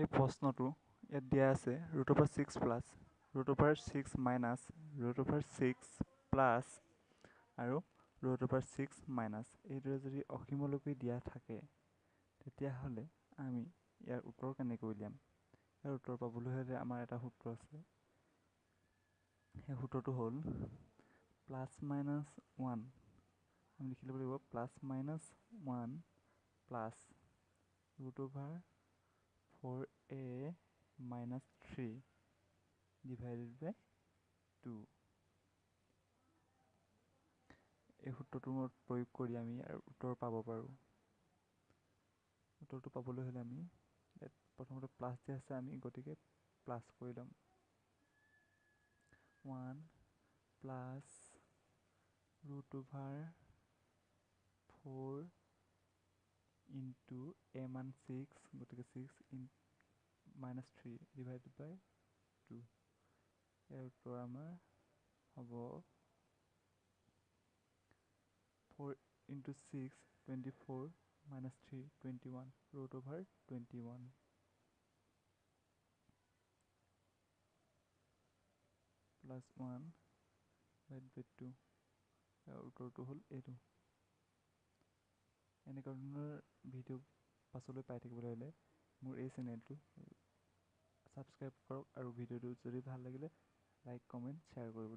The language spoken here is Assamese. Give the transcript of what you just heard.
এই প্ৰশ্নটো ইয়াত দিয়া আছে root over six plus root over six minus root over six plus আৰু ৰুট অভাৰ ছিক্স মাইনাছ, এইদৰে যদি অসীমলৈকে দিয়া থাকে তেতিয়াহ'লে আমি ইয়াৰ উত্তৰ কেনেকৈ উলিয়াম? ইয়াৰ উত্তৰ পাবলৈ হ'লে আমাৰ এটা সূত্ৰ আছে। সেই সূত্ৰটো হ'ল প্লাছ মাইনাছ ওৱান, আমি লিখি ল'ব লাগিব plus minus one plus root over four a minus three divided by two. এই সূত্ৰটোৰ প্ৰয়োগ কৰি আমি ইয়াৰ উত্তৰ পাব পাৰোঁ। উত্তৰটো পাবলৈ হ'লে আমি ইয়াত প্ৰথমতে প্লাছ দিয়া আছে, আমি গতিকে প্লাছ কৰি ল'ম। One plus root over four into a মান ছিক্স, গতিকে six in minus three divided by two. ইয়াৰ উত্তৰ আমাৰ হ'ব four into six 24 minus 3 21 root over 21. Plus 1 divided by 2. উত্তৰটো হ'ল এইটো। এনেকুৱা ধৰণৰ ভিডিঅ' পাছলৈ পাই থাকিবলৈ হ'লে মোৰ এই চেনেলটো ছাবস্ক্ৰাইব কৰক আৰু ভিডিঅ'টো যদি ভাল লাগিলে লাইক, কমেণ্ট, শ্বেয়াৰ কৰিব।